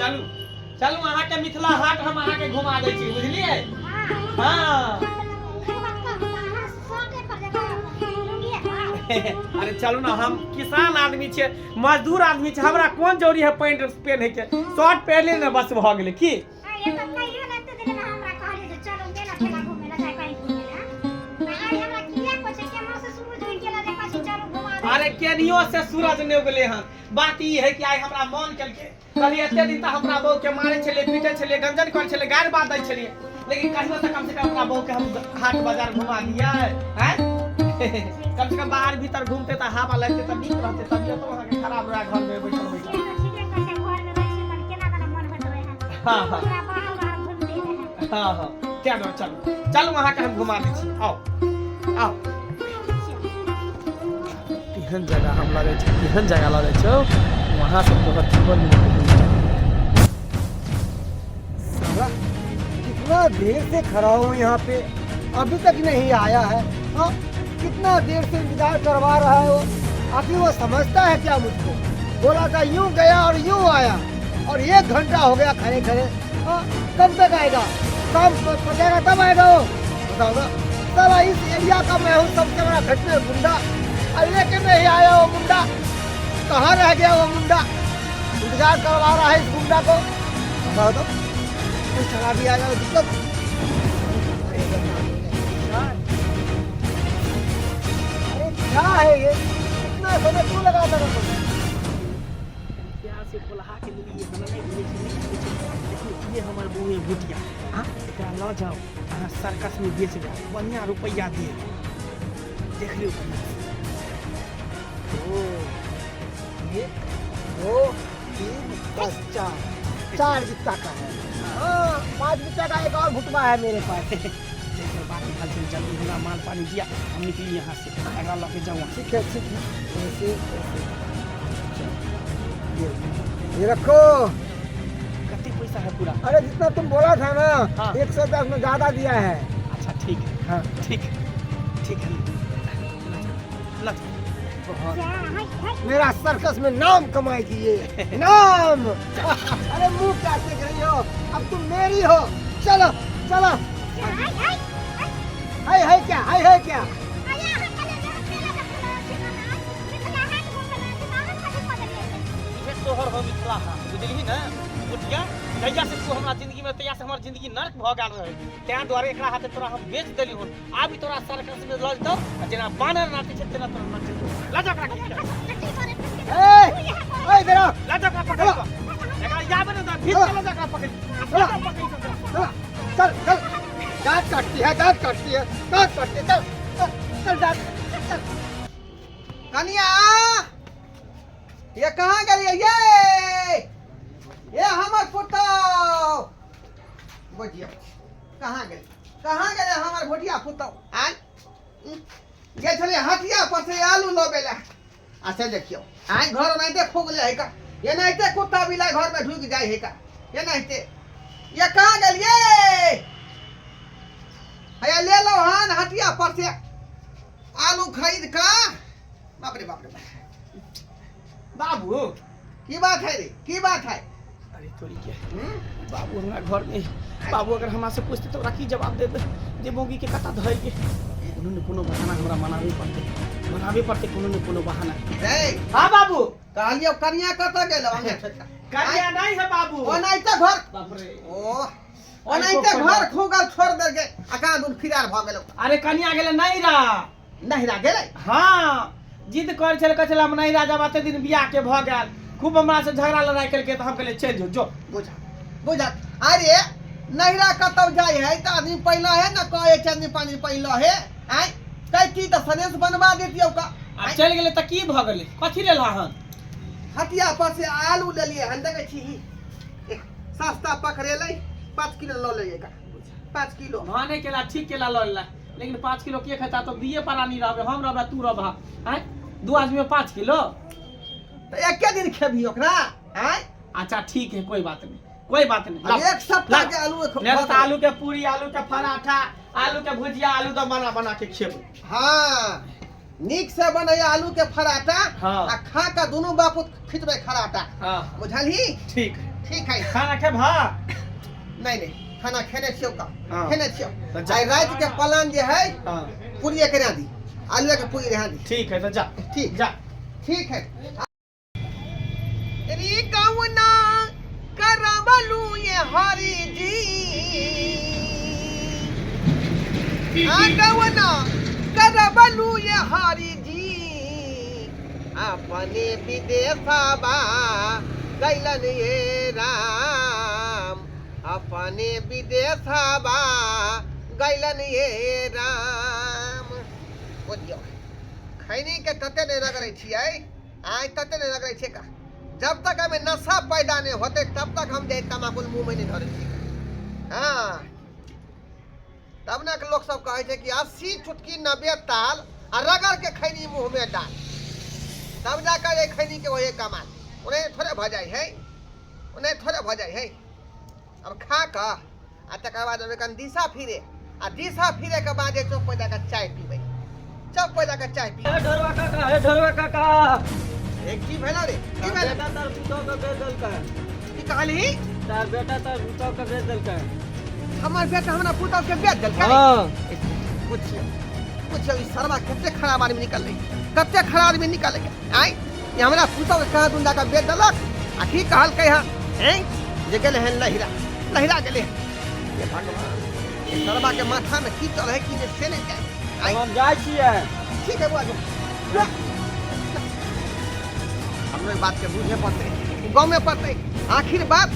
चलू चलू, अहाँके मिथिला हाट हम अहाँके घुमा दै छी, बुझलियै? हाँ, अरे चलू ना, हम किसान आदमी छियै, मजदूर आदमी छियै, हमरा कोन जरूरी है पैंट पेन्है के? शर्ट पहिरले ने बस भऽ गेलै। की अरे केनियो से सूरज नहि उगले हन। बात ई है कि आइ हमरा मन केलकै, कहलियै एते दिन तऽ हमरा बहू के मारै छलियै, पीटै छलियै, गंजन करै छलियै, गारि बात दै छलियै, लेकिन कहियो तऽ कम से कम अपना बहू के हम हाट बाजार घुमा दियै। आँय, कम से कम बाहर भीतर घूमते तऽ हवा लगते तऽ नीक रहते, तबियतो अहाँके खराब रहै घर में बैठल बैठल। हाँ हाँ हाँ हाँ, तें दुआरे चलू चलू, अहाँके हम घुमा दै छी, आउ आउ। केहन जगह हम लगै छै, केहन जगह लगै छौ, वहाँ से तोहर जीवन में साला कितना देर से खड़ा हूँ यहाँ पे, अभी तक नहीं आया है। हाँ, कितना देर से इंतजार करवा रहा है वो। आखिर वो समझता है क्या मुझको? बोला था यूं गया और यूं आया और एक घंटा हो गया खड़े खड़े। हाँ, कब तक आएगा? शाम पड़ जाएगा तब आएगा वो। बताओ ना, साला इस एरिया का मैं हूँ सबसे बड़ा घटने गुंडा और लेके नहीं आया वो मुंडा। कहाँ रह गया वो मुंडा? इंतजार करवा रहा है इस गुंडा को। बताओ तो, कोई चला भी आएगा तो दिक्कत। अरे क्या है ये, इतना समय क्यों लगाता था तुम? प्यार से बोलहा के लेलिए, हमरा नहि बुझै छै, नहि बुझै छै। देखियौ, ये हमर बौए भुटिया। हाँ, एकरा लऽ जाउ अहाँ, सर्कस में बेच जाउ, बढ़िया रुपैआ देत। देख लियौ बढ़िया से। ओ, एक, दो, तीन, बस चार, चार बित्ता का है। हाँ, पांच बित्ता का एक और भुटवा है मेरे पास। देखियौ, बात भेल छै, जल्दी हमरा माल पानी दिया, हम निकली यहाँ से, एकरा लऽ के जाउ अहाँ। ठीक है, ठीक है। ऐसे ऐसे, चलो, ये रखो। कते पैसा है पूरा? अरे जितना तुम बोला था ना, हाँ। 110 में ज्यादा दिया है। अच्छा ठीक है। हाँ। ठीक है, ठीक है, लऽ जाउ। बहुत मेरा सर्कस में नाम कमाएगी ये नाम। अरे मुंह क्या देख रही हो? अब तुम मेरी हो। चलो चलो। हाय हाय क्या? हाय हाय क्या? इहे तोहर हो मिथिला हाट, बुझलिही ने बुटिया? जहिया से तू हमरा जिंदगी में, तहिया से हमर जिंदगी नर्क भऽ गेल रहे। तें दुआरे एकरा हाथे तोरा हम बेच देली हन। आब ई तोरा सर्कस में लऽ जेतौ आ जेना बानर नाचै छै तेना तोरा नचेतौ। लऽ जा ओकरा खींच के। ए, ए, इधर आओ। लऽ जा ओकरा पकड़ कऽ, एकरा याबे ने दे, भीच के लऽ जा ओकरा पकड़, आ पकड़ कऽ। चल चल चल, दांत काटती है, दांत काटती है, दांत काटती है। चल चल चल, दांत, चल। कनिया, ये कहाँ गेलियै ये? ये हमर पुतौ, बुझियौ कहाँ गेल, कहाँ गेलै हमर भुटिया पुतौ? आय गेल छलियै हटिया पर से आलू लबै लए। अच्छा देखियौ, आइ घर ओनाहिते खुगले है का, एनाहिते कुत्ता बिलाइ घरमे ढुकि जाइ है का एनाहिते। ये कहाँ गेलियै? हैया ले लो हन हटिया पर से आलू खरीद कऽ। बाप रे बाप रे बाप। बाबू। की बात है रे, की बात है? अरे तोरी के। हम्म? बाबू, हमरा घर में बाबू अगर हमरा से पूछते तो ओकरा की जवाब देबै जे मौगी के कतऽ धरि के? कोनो ने कोनो बहाना हमरा मनाबे पड़तै, मनाबे पड़तै कोनो ने कोनो बहाना। रे। हाँ बाबू। कहलियौ कनिया कतऽ गेलौ अंगे छोटका? कनिया नहीं है बाबू। ओनाहिते घर बाप रे। ओ ओनाहिते घर खुगल छोड़ देलकै आ कहाँ दूर फिरार भऽ गेलौ। अरे कनिया गेलै नैरा। नहिरा गेलै? हाँ, जिद करै छलै, कहै छलै हम नैरा जाब, एते दिन बियाह के भऽ गेल। खूब हमरा से झगड़ा लड़ाई केलकै तऽ हम कहलियै चलि जो जो। बुझा बुझा, अरे नहिरा कतौ जाइ है तऽ आदमी पहिले है ने कहै छै, आदमी पानी पहिले है। आँय कैती तऽ सनेस बनवा देतियौ का। आब चलि गेलै तऽ की भऽ गेलै? कथी लेल हन? हटिया पर से आलू लेलियै हन, देखै छी सस्ता पकड़ेलै, 5 किलो लऽ लेलियै का, 5 किलो। भने केला, ठीक केला लऽ लेला, लेकिन 5 किलो के खेता? तऽ दुइये प्राणी रहबै, हम रहबै, तू रहबा। आँय, दू आदमी में 5 किलो? तऽ एके दिन खेबही ओकरा? आँय। अच्छा ठीक है, कोई बात नहीं, कोई बात नहीं। अब एक सप्ताह के आलू नहीं तो आलू के पूरी, आलू के पराठा, आलू के भुजिया, आलू दम बना बना के खेबै। हाँ, नीक से बनैया आलू के पराठा। हाँ। आ खा के दुनू बापूत खिचबै खराटा। हाँ। बुझलही? ठीक है। ठीक है। खाना खेबहा? नहीं नहीं, खाना खेने छियौ का। हाँ। खेने छियौ। तऽ जा। आइ राति के प्लान जे है, हाँ। पूरिये के दी, आलू के पूरी रहा दी। ठीक है, तो जा। ठीक। जा। ठीक है। री गौना करबलू ये हरि जी, आ गौना करबलू ये हरि जी, अपने विदेशबा गैलन ये राम, अपने विदेशबा गैलन ये राम। बुझियौ, खैनीके तते नहि रगड़ै छियै आइ, तते नहि रगड़ै छियै का। जब तक हमें नशा पैदा नहीं होते तब तक हम जे तमाकुल मुंह में नहीं धरे छियै। हाँ, तब ने लोग सब कहै छै कि 80 चुटकी 90 ताल आ रगड़ के खैनी मुंह में डाल, तब जाकर ये खैनी के वही कमाल। उन्हें थोड़े भऽ जाइ है, उन्हें थोड़े भऽ जाइ है। अब खा कऽ आ तकर बाद ओहिमे कनि दिशा फिरे, आ दिशा फिरे के बाद जे चौक पर जाकर चाय पीबै, चौक पर जाकर चाय पीबै। हे ढोरवा काका, हे ढोरवा काका। ए, की भेला रे? की भेला? बेटा तार पुतोह के बेच देलकै। की कहलही? तार बेटा तार पुतोह के बेच देलकै। हमर बेटा हमरा पुतोह के बेच देलकै? हाँ। पुछियौ, पुछियौ, ई सरवा कते खराब आदमी निकललै, कते खराब आदमी निकललै। आँय, ई हमरा पुतोह के कहाँ दून जाकर बेच देलक आ की कहलकै हँ? आँय, जे गेलै हन लहिरा, लहिरा गेलै हन। हे भगवान, ई सरवा के माथा में की चलै है की नहि से नहि जानि। आँय। हम जाइ छियै। ठीक है बुआ, जो। जा। हमरो ई बात के बुझे पड़तै, गाँव पड़तै, आखिर बात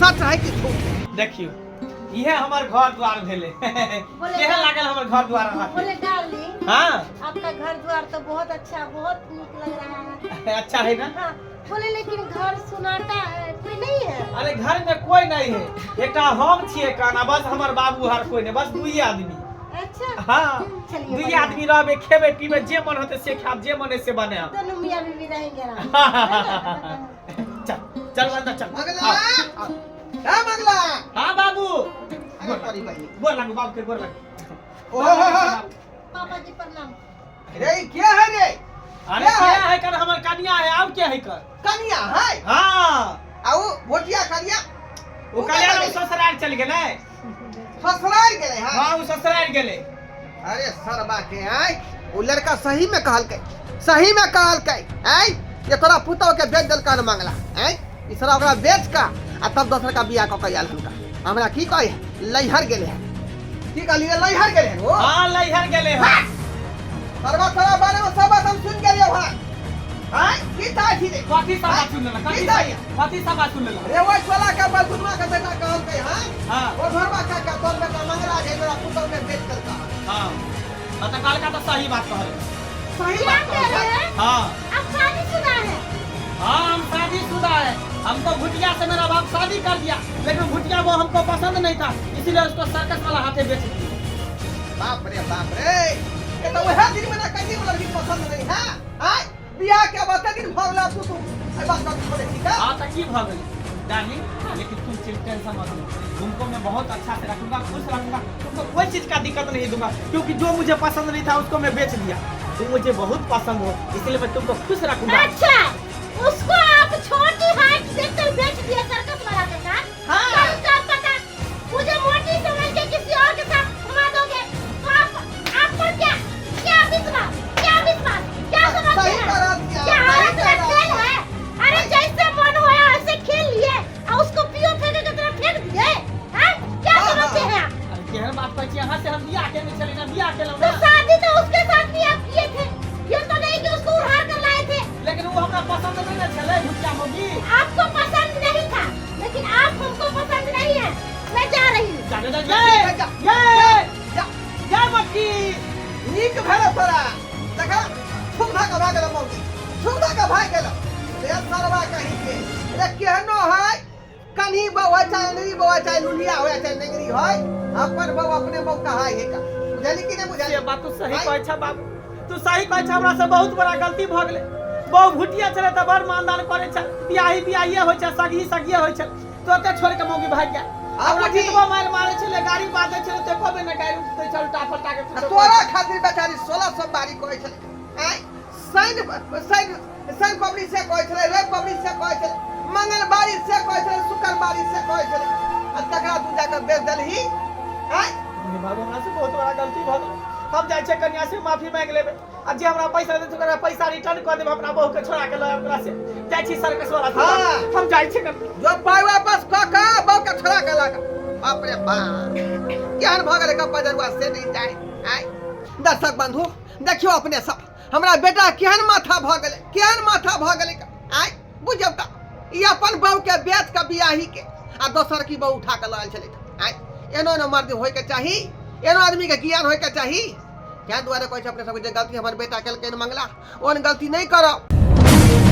सच है कि झूठ है। देखियौ, इहे हमर घर द्वार भेलै। बोले केहन लागल हमर घर द्वार अहाँके? बोले डार्लिंग। हाँ। आपका घर द्वार तो बहुत अच्छा, बहुत नीक लग रहा है। अच्छा है ना? हाँ। बोले लेकिन घर सुनाटा है, कोई नहीं है। अरे घर में कोई नहीं है, एकटा हम छियै काना, बस हमर बाबू हर कोई नहीं, बस दुइये आदमी। अच्छा। हाँ। चलिए, दुइये बढ़िया। आदमी रहबे, खेबे पीबे, जे मन होते से खाब, जे मन है से बनायब। दोनों मियाँ बीवी रहेंगे आराम। चल चल अंदर चल। मंगला। आओ, आओ। हे मंगला। हाँ बाबू। अरे तोरी बहिनी। गोर लागू बाबू के, गोर लागू। ओहो हो हो। पापा जी प्रणाम। रे ई के है रे? अरे क्या क्या है? है कर, हमर कनिया है, आब क्या है कर? कनिया है? हाँ। आ उ भोटिया करिया? ओ कल्याण ओ ससुराल चल गेलै। ससुराल गेलै? हाँ। हाँ, ओ ससुराल गेलै। अरे सरबा के, आय उ लड़का सही में कहलकै, सही में कहलकै, आय ये तोरा पुतोह के बेच देलकै हन मंगला। आय ई सारा ओकरा बेच का आ तब दोसर का बियाह कऽ के आयल हनका। हमरा की कहै, लैहर गेलै हन। की कहलियै, लैहर गेलै हन ओ? हाँ, लैहर गेलै हन। सरबा, तोरा बारे में सब बात हम सुन गेलियौ हन। आय की चाहै छी रे? कथी सब बात सुन लेलक? की कथी चाही? कथी सब बात सुन लेलक? रे ओहि टोला के बलगुनमा के बेटा कहलकै हन। हाँ। ओ घरवा काका, तोर बेटा मंगला जे तोरा पुतोह के बेच देलका हन। हाँ, हाँ, तो कहलका तो सही बात कहल। सही क्या बात कह कहलकै। रहे हैं? हाँ। आप शादीशुदा है? हाँ, हम शादीशुदा है। हमको भुटिया से मेरा बाप शादी कर दिया, लेकिन भुटिया वो हमको पसंद नहीं था, इसीलिए उसको सर्कस वाला हाथे बेच दिया। बाप रे बाप रे, ये तो वह दिन में ना कहीं वो लड़की पसंद नहीं है। आय बियाह के बाद दिन भऽ गेलै, तू तू एहि बात का छोड़े ठीक है। हाँ, तो की भऽ गेलै डार्लिंग, लेकिन तुम टेंशन मत लो, तुमको मैं बहुत अच्छा से रखूंगा, खुश रखूंगा, तुमको कोई चीज का दिक्कत नहीं दूंगा, क्योंकि जो मुझे पसंद नहीं था उसको मैं बेच दिया। तुम मुझे बहुत पसंद हो, इसलिए मैं तुमको खुश रखूंगा। अच्छा, उसको आप छोटी हाइट देखकर बेच दिया सर्कस वाला के साथ? हाँ। कल का पता मुझे मोटी समझ के किसी और के साथ घुमा दोगे तो आप आप पर क्या क्या विश्वास, क्या विश्वास, क्या समझते सही हैं? करा दिया, क्या सही औरत का करा खेल दिया। है? अरे जैसे मन होया वैसे खेल लिए और उसको पियो फेंके की तरह फेंक दिए हैं? क्या हाँ, समझते हाँ। हैं आप? अरे केहन बात कहै छी अहाँ से, हम बियाह केने छली ना, बियाह केलहुँ तो ना। शादी तो उसके साथ भी आप किए थे, ये तो नहीं कि उसको उधार कर लाए थे। लेकिन वो हमरा पसंद नहीं ना छलै भुटिया मौगी। आपको पसंद नहीं था, लेकिन आप हमको पसंद नहीं है। मैं जा रही हूँ। जा जा जा। ठीक है, जा। ये जा। जा मक्की। नीक भेल तोरा, देखा सुविधा के भए गेल मौगी, सुविधा के भए गेल। रे सरवा कहीं के रे, केहनो है कन्ही बउआ, चाहे अंगरी बउआ, चाहे लुलिया होय, चाहे नेंगरी होय, अपन बउआ अपने बउ कहाय है का। बुझली कि नहीं बुझली? से बात तू सही आइ। कहै छ बाबू, तू सही कहै छ। हमरा से बहुत बड़ा गलती भऽ गेलै। बहु भुटिया छलै तऽ बड़ मानदान करै छल, बियाही बियाहिए होइ छै, सगही सगिए होइ छै, तोते छोड़ि के मौगी भागि गेल। आब हमरा बुझी। कितबो मारि मारै छलै, गाड़ी बाजै छलै, तऽ एको बेर नहि गारि दै छल, उल्टा फल्टा के आ कुछो। तोरा खातिर बेचारी 16 सोमवारी कहै छलै। आँय, शनि शनि शनि पबनी से कहै छलै, रवि पबनी से कहै छलै, मंगलवारी से कहै छलै, शुक्रवारी से कहै छलै, आ तकरा तू जाके बेच देलही आँय? नहीं बाबू, हमरा से बहुत बड़ा गलती भऽ गेल। हम जाइ छियै, कन्या से माफी मांगि लेबै आ जे हमरा पैसा देतै ओकरा पैसा रिटर्न कऽ देबै। अपना बहू के छोड़ा के लऽ आयब ओकरा से। जाइ छी सर्कस वाला। हाँ। हम जाइ छी कन्या। जो पाइ वापस कऽ कऽ बहू के छोड़ा के लऽ कऽ। बाप रे बाप, केहन भऽ गेलै गप्पा जरुआ से नहि जाय आँय। दर्शक बंधु, देखियौ अपने सब, हमरा बेटा केहन माथा भऽ गेलै, केहन माथा भऽ गेलै आँय। बुझियौ तऽ ई अपन बहू के बेच कऽ बियाही के आ दोसर की बहू उठा कऽ लऽ आयल छलै आँय। एनो एनो मर्द होइके चाही, एनो आदमीके ज्ञान होइके चाही। ताहि दुआरे कहै छै अपने सबके, जे गलती हमर बेटा केलकै मंगला, ओहन गलती नहि करब।